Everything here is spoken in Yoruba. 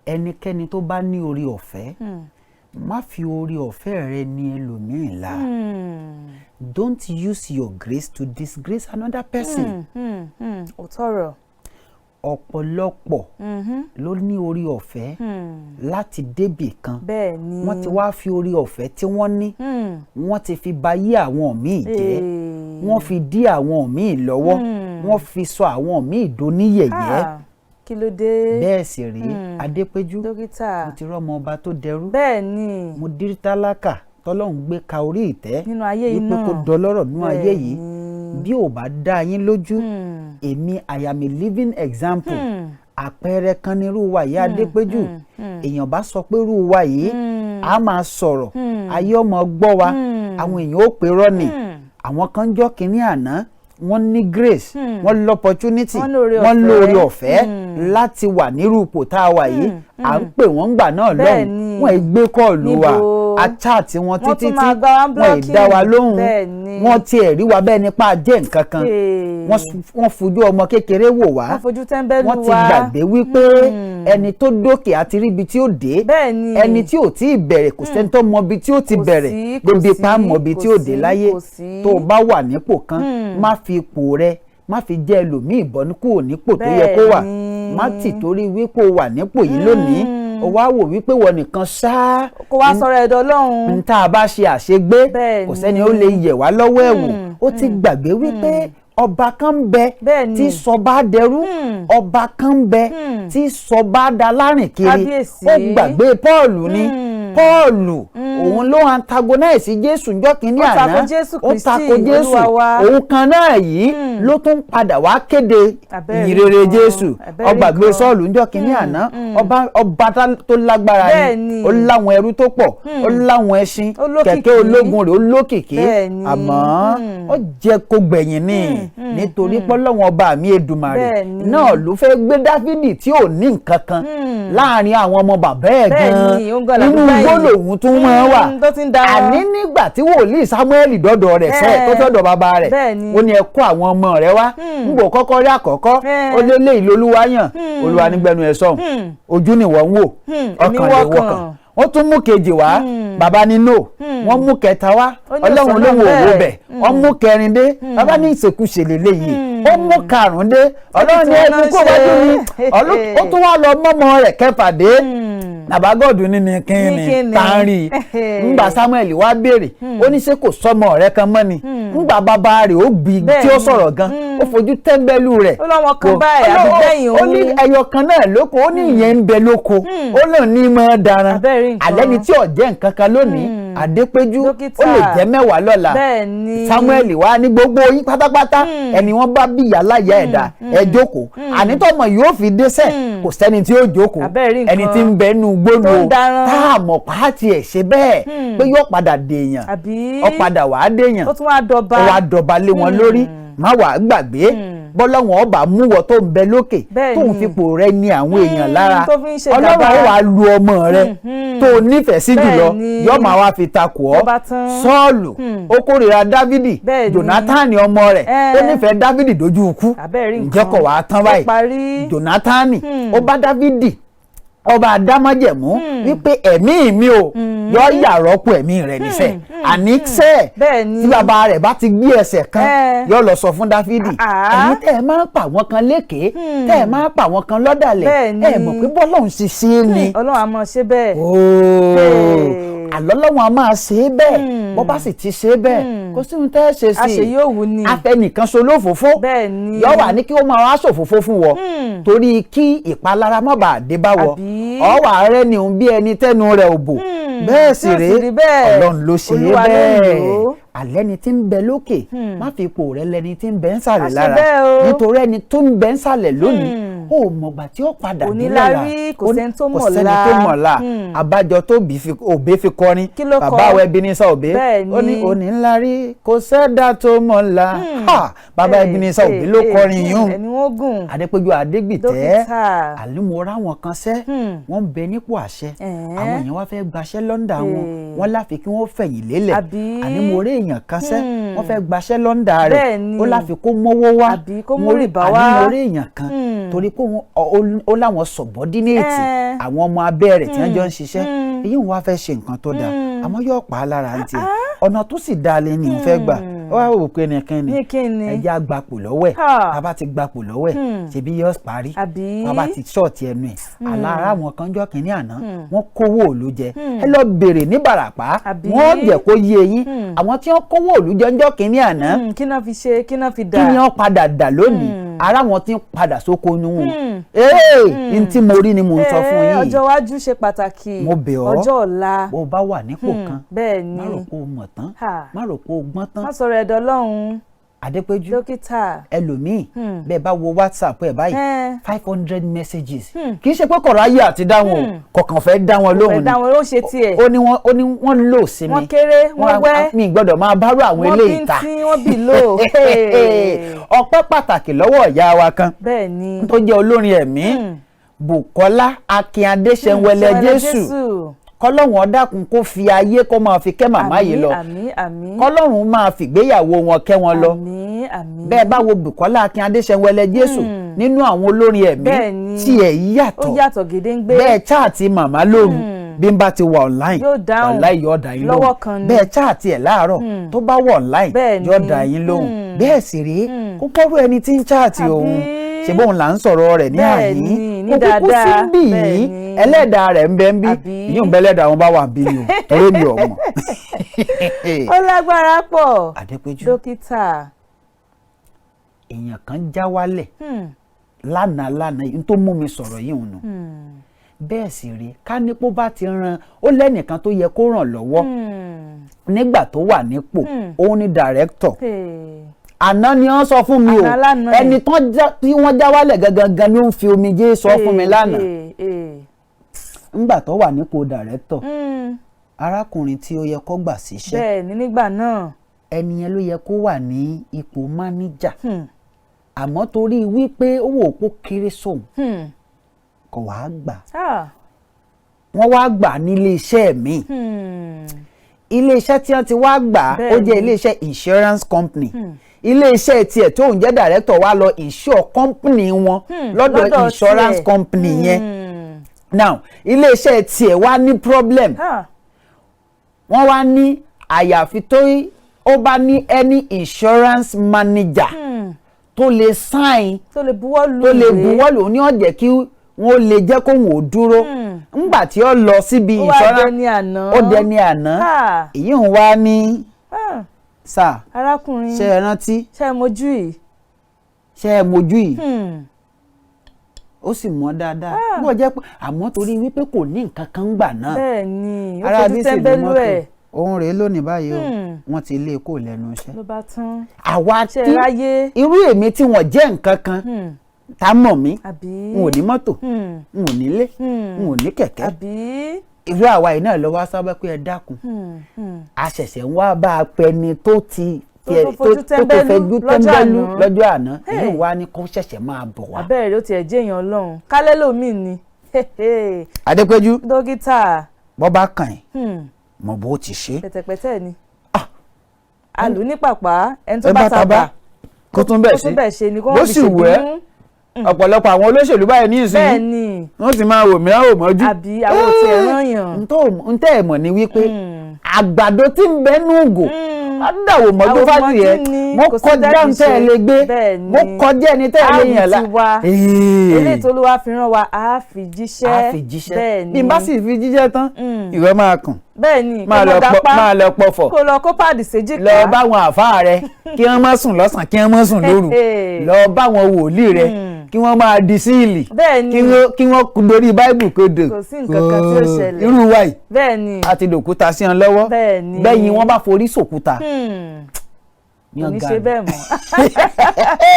Ẹnikẹ́ni tó bá ní orí ọ̀fẹ́, má fi orí ọ̀fẹ́ rẹ ní ẹlòmíì la. Don't use your grace to disgrace another person. Òótọ́ ọ̀rọ̀. Ọ̀pọ̀lọpọ̀ ló ní orí ọ̀fẹ́ láti débì kan. bẹ́ẹ̀ ni Wọ́n ti wá fi orí ọ̀fẹ́ tí wọ́n ní, wọ́n ti fi bayé àwọn míì jẹ́, wọ́n fi dí àwọn míì lọ́wọ́, wọ́n fi sọ àwọn míì doníyẹ̀yẹ́. Ah, kí ló dé? Bẹ́ẹ̀ sì rèé, Adépéjú, Dókítà. mo ti rọ́mọ ọba tó dẹrú, bẹ́ẹ̀ ni mo dírí tálákà tọ́lọ́run gbé ka orí ìtẹ́ Nínú ayé yìí wípé náà. kó dọlọ́rọ̀ nínú ayé yìí. Bẹ́ẹ̀ ni. Bí ò bá dá yín lójú, èmi, I am a living example. Àpẹẹrẹ kan nírú wa yìí, Adépéjú. Èèyàn bá sọ pé irú wa yìí a máa sọ̀rọ̀, ayé ọmọ gbọ́ wa, àwọn èèyàn ó pè rọ́ọ̀nì. Àwọn kan jọ́ kínní àná, wọ́n ní grace, wọ́n l' opportunity, Wọ́n lóore wọ́n ọ̀fẹ́. lóore ọ̀fẹ́ láti wà nírú ipò tá a wà yìí. À ń pè wọ́n gbà náà lọ́hùn, wọ́n ì gbé call wa. Níbo? A chat wọn Wọ́n títí tún tí máa gba wa wọ́n ì blocking. dá wa lóhùn. Bẹ́ẹ̀ ni. Wọ́n tiẹ̀ rí wa bẹ́ẹ̀ nípa jẹ́ nǹkan kan. Wọ́n fojú ọmọ kékeré wò wá. Wọ́n fojú tẹ́ńbẹ́lú Wọ́n ti wa. gbàgbé wípé ẹni tó dókè àti ríbi tí ó dé, bẹ́ẹ̀ ni ẹni tí ò tí ì bẹ̀rẹ̀, kò sẹ́ni tó mọ ibi tí ó ti Kò bẹ̀rẹ̀ sí, kò débi sí, pa mọ ibi kò tí ó dé sí, láyé. kò sí. Tó o bá wà nípò kan, má fi ipò rẹ, má fi jẹ́ ẹlòmíì bọ́ kúrò nípò tó yẹ kó wà. Bẹ́ẹ̀ Má ni. tì torí wípé o wà nípò yìí lónìí, o wá wò wípé wọ́n nìkan ṣáá Kó wá sọ̀rọ̀ ẹ̀dọ̀ Ọlọ́run. N tá a bá ṣe àṣegbé, Bẹ́ẹ̀ kò sẹ́ni ó lè yẹ̀ wá lọ́wọ́ ẹ̀ wò. Ó ti gbàgbé wípé ọba kan ń bẹ Bẹ́ẹ̀ ni. tí sọba dẹrú, ọba kan ń bẹ tí sọba da lárìn kiri. Kábíyèsí. Ó gbàgbé Paul ni. Paul, òun ló antagonize Jésù njọ́ kínní Ó tako àná. Jésù Ó Kristi, tako Jésù. Olúwa wa. Òun kan náà yìí ló tún padà wá kéde Abẹ́rẹ́ ìyìnrere nǹkan, Jésù. abẹ́rẹ́ Ó gbàgbé nǹkan. Sọ́ọ̀lù njọ́ kínní àná, ọba tó lágbára Bẹ́ẹ̀ ni. ni. Ó láwọn ẹrú tó pọ̀, ó láwọn ẹṣin, Ó lókìkí. kẹ̀kẹ́ ológun rẹ̀, ó lókìkí. Bẹ́ẹ̀ ni. Àmọ́ ó jẹ́ kó gbẹ̀yìn ní nítorí pọ́lọ́wọ́n ọba mi Èdùmàrè Bẹ́ẹ̀ ni. náà ló fẹ́ gbé Dáfídì tí ò ní nǹkan kan láàrin àwọn ọmọ bàbá ẹ̀ Bẹ́ẹ̀ gan, ni, ó ń gan inú làdúgbà igbó yìí. lòun tún máa wà. Tó ti ń da wọn. Àní nígbà tí wòlíì Samuel dọ́dọ̀ rẹ̀ sẹ́ẹ̀ tó tọ́dọ̀ bàbá rẹ̀, Bẹ́ẹ̀ ni. ó ní ẹ kó àwọn ọmọ rẹ̀ wá. Ń bò kọ́kọ́ rí àkọ́kọ́, ó lé lé ìlú Olúwa yàn. Olúwa nígbẹ́nu ẹ̀ sọ̀hún, ojú ni wọ́n ń wò, Èmi ọkàn lè wọ́kàn. wọkàn. Wọ́n tún mú kejì wá, bàbá ní no. Wọ́n mú kẹta wá, Ó ní Ọlọ́run òsán lóhùn náà òwò bẹ́ẹ̀. bẹ̀. Wọ́n mú kẹrin dé, bàbá ní ìṣekúṣe lélẹ́yìí. Ó mú karùn-ún dé, Ọlọ́run ní Tí wọ́n ẹni náà kó wájú mi. ṣe. Ó tún wá lọ mọ́mọ́ rẹ̀ kẹfà dé. Bàbá gọ́ọ̀dù ní Ní kíni kíni? tá ń rí i? Ńgbà Samuel wá béèrè, ó ní ṣé kò sọmọ rẹ̀ kan mọ́ ni? Ńgbà bàbá rẹ̀ ó gbì tí ó Bẹ́ẹ̀ni. sọ̀rọ̀ gan, ó fojú tẹ́ńbẹ́lú rẹ̀. Ó lọ́mọ kan báyìí, àbígbẹ̀yìn Ó ní òun. ẹyọ kan náà lóko, ó ní ìyẹn ń bẹ lóko, ó lóun ní mọ́ daran. Abẹ́rẹ́ nǹkan. Alẹ́ ni tí ò jẹ́ nǹkan kan lónìí, Adépéjú, Dókítà. ó lè jẹ́ 10 lọ́la. Bẹ́ẹ̀ ni. Samuel wá ní gbogbo yín pátápátá, ẹni wọ́n bá bí ìyá láyà ẹ̀dá ẹ jókòó. Àní tọmọ yóò fi dẹ́sẹ̀, kò sẹ́ni tí ó jókòó. Abẹ́rẹ́ nǹkan. Ẹni tí ń bẹ nú gbónú Tó ń daran. tá a mọ̀ pàtì ẹ̀ ṣe bẹ́ẹ̀ pé yóò padà dèèyàn, Àbí? ó padà wàá dèèyàn. Ó tún wá dọba. Ó wá dọba lé wọn lórí. Má wàá gbàgbé, bọ́lọ́wọ́n ọba mú wọ tó ń bẹ lókè, Bẹ́ẹ̀ tó ń ni. fipò rẹ ní àwọn èèyàn lára, Tó fi ń ṣe Ọlọ́run gàba. ó wàá lu ọmọ rẹ tó o nífẹ̀ẹ́ sí jùlọ, Bẹ́ẹ̀ ni. yóò máa wá fi takò ọ́. Ló bá tán. Sọ́ọ̀lù, ó kórìíra Dávìdì. Bẹ́ẹ̀ ni. Jonathan ọmọ rẹ̀, ó nífẹ̀ẹ́ Dávìdì dójú ikú. Abẹ́rẹ́ Ǹjẹ́ nǹkan. kò wá tán Ó báyìí? parí. Jonathan, ó bá Dávìdì ọba adámájẹ̀mú wípé ẹ̀mí mi ò yọ yàrá ẹ̀mí rẹ̀ níṣẹ́ àníṣe. Bẹ́ẹ̀ ni. Tí bàbá rẹ̀ bá ti gbé ẹsẹ̀ kan, yọ lọ sọ fún Dáfídì. Ah. Ẹ̀yin tẹ́ ẹ máa ń pa àwọn kan lékèé, tẹ́ ẹ máa ń pa àwọn kan lọ́dàlẹ̀, Bẹ́ẹ̀ ni. ẹ mọ̀ pé bọ́lọ́hún ṣe ṣe é ni. Ọlọ́run á máa ṣe bẹ́ẹ̀. Ooo. Hey. Àlọ́ lọ́wọ́n a máa ṣe é bẹ́ẹ̀. Bọ́ bá sì ti ṣe é bẹ́ẹ̀, kò sí ohun tẹ́ ẹ ṣe sí Àṣẹ yóò wù ni. Afẹnìkan so lófòófó, Bẹ́ẹ̀ ni. yọ wà ní kí ó máa wá ṣòfófó fún wọ, torí kí ìpalára má bàa dé bá wọ. Àbí? Ọ wà rẹ ni òun bí ẹni tẹnu rẹ̀ ò bò. Bẹ́ẹ̀ sì Tí ò rèé, sì rí bẹ́ẹ̀. Ọlọ́run ló ṣe é Olúwa ló ń bẹ́ẹ̀. lò ó. Alẹ́ ni tí ń bẹ lókè, má fi ipò rẹ lẹni tí ń bẹ ń sàlẹ̀ Àṣẹ lára, bẹ́ẹ̀ o. nítorí ẹni tó ń bẹ ń sàlẹ̀ lónìí, ó mọ̀gbà tí ó padà Òní dé la lọ́la. rí, kò sẹ́ni tó Kò sẹ́ni mọ̀la. tó mọ̀la. Àbájọ tó bí fi Òbí fi kọrin. Kí ló kọ? Bàbá wa Ebenezer Obey, Bẹ́ẹ̀ ó ní ni. òní ńlá rí, kò sẹ́dá tó mọ̀la. Ha! Bàbá Ebenezer Obey ló kọrin yún. Ẹni wọ́n gùn. Adépéjú Adégbìtẹ́, Dókítà. Àlùmọ́ra wọn kan sẹ́, wọ́n ń bẹ nípò àṣẹ. Àwọn èèyàn wá fẹ́ gbaṣẹ́ lọ́ndà wọn, wọ́n láfi kí wọ́n fẹ̀yìn lélẹ̀. Àbí? Àní mo rí èèyàn kan sẹ́, wọ́n fẹ́ gbaṣẹ́ lọ́ndà rẹ̀, Bẹ́ẹ̀ ni. ó láfi kó mówó wá. Àbí kó mú Mo rí rìbá Àní wá. mo rí èèyàn kan Torí pé ó láwọn subordinate, àwọn ọmọ abẹ́ rẹ̀ tí wọ́n jọ ń ṣiṣẹ́. Èyí ń wá fẹ́ ṣe nǹkan tó dáa, àmọ́ yóò pa á lára ń tiẹ̀. Ọ̀nà tó sì dáa lé ní òun fẹ́ gbà. Ó wá wò pé nìkan ni Ní kíni? ẹ jẹ́ á gbapò lọ́wọ́ ẹ̀. Ha. A bá ti gbapò lọ́wọ́ ẹ̀, ṣebí yóò parí. Àbí? A bá ti ṣọ́ọ̀tì ẹnu ẹ̀ àlà ara àwọn kan jọ́ kínní àná, wọ́n kówó òlu jẹ. Ẹ lọ bèrè ní Bàràpá, Àbí? wọ́n jẹ́ kó yé yín àwọn tí wọ́n kówó òlu jẹ ńjọ́ kínní àná. Kí náà fi ṣe? Kí náà fi dà? Kí ni wọ́n padà dà lónìí? Ara wọn ti ń padà sóko nu wọn. Ee, n tí mo rí ni mò ń sọ fún yín. Ọjọ́ iwájú ṣe pàtàkì. Mo bẹ̀ ọ́. Ọjọ́ ọ̀la. Bó o bá wà nípò kan, bẹ́ẹ̀ ni má rò pé o mọ̀ tán, Ha. má rò pé o gbọ́n tán. Má sọ̀rọ̀ ẹ̀dọ̀ lọ́hùn. Adépéjú, Dókítà. ẹlòmíì bẹ́ẹ̀ bá wo WhatsApp ẹ̀ báyìí, 500 messages. Kì í ṣe pé kọ̀rọ̀ ayé àti dáhùn o, kọ̀ọ̀kan fẹ́ dá wọn lóhùn Fẹ́ ni. dá wọn, ó ṣe tiẹ̀. Ó ní wọ́n ó ní wọ́n lò sí mi. Wọ́n kéré, wọ́n wẹ́. Mi gbọ́dọ̀ máa bárò àwọn Wọ́n eléyìí ta. bíntín, wọ́n bì lò. Ọpẹ́ pàtàkì lọ́wọ́ ìyá wa kan bẹ́ẹ̀ ni tó jẹ́ olórin ẹ̀mí, Bùkọ́lá Akíndé Ṣẹ̀nwẹ̀lẹ̀ Jésù. Kọ́lọ́hún ọ̀dàkùn kó fi ayé kó máa fi kẹ́ màmá yìí lọ. Àmín, àmín. Kọ́lọ́hún máa fìgbéyàwó wọn kẹ́ wọn lọ. Àmín, àmín. Bẹ́ẹ̀ bá wo Bùkọ́lá Akíndé Ṣẹ̀nwẹ̀lẹ̀ Jésù nínú àwọn olórin ẹ̀mí, Bẹ́ẹ̀ ni. tiẹ̀ Ó yàtọ̀. yàtọ̀ gédéǹgbé. Bẹ́ẹ̀ chat màmá lóru, bí n bá ti wà online, Yóò dáhùn. online yóò dá yín Lọ́wọ́ lóhùn. kan ni. Bẹ́ẹ̀ chat ẹ̀ láàárọ̀, tó bá wà online, yóò dá yín lóhùn. Bẹ́ẹ̀ sì rèé, kó gbọ́rọ̀ ẹni tí ń chat òun, ṣe bóun là ń sọ̀rọ̀ rẹ̀ ní Bẹ́ẹ̀ àyín, ni, ní kó kúkú sí dáadáa. ń bì yìí. Bẹ́ẹ̀ ni. Ẹlẹ́dàá rẹ̀ ń bẹ ń bí. Àbí? Ìyún ń bẹ ẹlẹ́dàá wọn bá wà ń bí ni o, torí mi ò mọ̀. Ó lágbára pọ̀. Adépéjú, Dókítà. èèyàn kan já wálẹ̀ lánàá lánàá yìí, n tó mú mi sọ̀rọ̀ yìí nù. Bẹ́ẹ̀ sì rí, ká nípò bá ti ran ó lẹ́nìkan tó yẹ kó ràn lọ́wọ́ nígbà tó wà nípò, òun ni director. Hey. Àná ni wọ́n sọ fún mi o. Àná lánàá Ẹni tí wọ́n já wálẹ̀ gangan gan ni ó ń fi omijé sọ fún mi lánàá. Hey, hey. Ńgbà tó wà nípò director, arákùnrin tí ó yẹ kó gbà síṣẹ́, Bẹ́ẹ̀ ni nígbà náà. ẹni yẹn ló yẹ kó wà ní ipò máníjà, àmọ́ torí wípé ó wò ó kéré sóun, kò wá gbà. Wọ́n wá gbà nílé iṣẹ́ mi. Ilé iṣẹ́ tí wọ́n ti wá gbà, ó jẹ́ ilé iṣẹ́ insurance company. Ilé iṣẹ́ tiẹ̀ tó ń jẹ́ director wá lọ insure company wọn lọ́dọ̀ Lọ́dọ̀ insurance tiẹ̀. company yẹn. Now, ilé iṣẹ́ tiẹ̀ wá ní problem. Wọ́n wá ní àyàfi tó ó bá ní any insurance manager tó lè sign, Tó lè buwọ́ lu tó lè ìwé. buwọ́lù ní ọ̀jẹ̀ kí wọ́n lè jẹ́ kóhùn ó dúró. Ńgbà tí ó lọ síbi Ó wá insurance, dẹni àná. ó dẹni àná. Èyí ń wá ní sáà. Arákùnrin, Ṣe é rántí? Ṣe é mojú yìí? Ṣe é mojú yìí? Ó sì mọ̀ dáadáa bó jẹ́ pé, àmọ́ torí wípé kò ní nǹkan kan gbà náà, Bẹ́ẹ̀ ni, ó ara fojú bí sì ní tẹ́ńbẹ́lú mọ́tò ẹ̀. Òun rèé lónìí báyìí o, wọ́n ti lé e kó lẹ́nu iṣẹ́. Ló bá tán. Àwa Ṣe tí ráyé. irú èmi tí wọ́n jẹ́ nǹkan kan tá mọ̀ mí, Àbí? n ò ní mọ́tò, n ò nílé, n ò ní kẹ̀kẹ́. Àbí? Irú àwa yìí náà lọ wá sábà pé ẹ dákun, a ṣẹ̀ṣẹ̀ ń wá bá a pẹni tó ti Tó tó fojú tó tẹ́ńbẹ́lú fojú lọ́jọ́ tẹ́ńbẹ́lú àná. lọ́jọ́ àná. Hey. Èyí wá ní kó ṣẹ̀ṣẹ̀ máa bọ̀ wá. Abẹ́rẹ́ ló tiẹ̀ jẹ́ èèyàn Ọlọ́run kálẹ́ lómi ni. Adépéjú, Dókítà. Bọ́ bá kàn ẹ́, mọ̀ bó ti ṣe. Pẹ̀tẹ̀pẹ̀tẹ̀ ni. Ah. Alù ní pàpà, ẹni tó Ẹ bá bá ta bà, kó tún bẹ̀ kó ṣe. tún bẹ̀ ṣe ni, kó Bó wọ́n fi sì wù ẹ́, ṣèbínú. Ọ̀pọ̀lọpọ̀ àwọn olóṣèlú báyìí ní Bẹ́ẹ̀ ìsìn, ni. wọ́n ti máa wò mí láwò mọ́jú. Àbí àwọn ò tiẹ̀ rán yàn. Ntẹ́ ẹ̀ mọ̀ ni wípé àgbàdo tí ń bẹ nú ògò dàwọ̀ mọ́jú Àwòmọ́jú fásitì yẹn ni, mo kò sí kọjá tẹ́ẹ̀fì ntẹ́ ẹ ṣe. lè gbé. Bẹ́ẹ̀ ni. Mo kọjá ẹni tẹ́ ẹ lè Á wí yàn lá. tiwa. Eléyìí tó ló wá fi rán wa, á fi jíṣẹ́. Á fi jíṣẹ́. Bẹ́ẹ̀ ni. Bí n bá sì fi jíṣẹ́ tán, ìwé máa kàn. Bẹ́ẹ̀ ni. Máa Kó lọ lọ pọ gapá, máa lọ pọfọ̀. Kó lọ kó páàdì séjìká. Lọ báwọn àfáà rẹ kí wọ́n má sùn lọ́sàn, kí wọ́n má sùn lóru. Lọ báwọn wòlíì rẹ kí wọ́n máa di síìlì, Bẹ́ẹ̀ ni. kí wọ́n dorí báìbù kodò. Kò sí nǹkan kan tí ó ṣẹlẹ̀. Irú wa yìí, Bẹ́ẹ̀ ni. a ti dòkúta sí wọn lọ́wọ́. Bẹ́ẹ̀ ni. Bẹ́yìn wọ́n bá forí sòkúta ní Kò ní ọ̀gá ṣe mi. bẹ́ẹ̀ mọ́.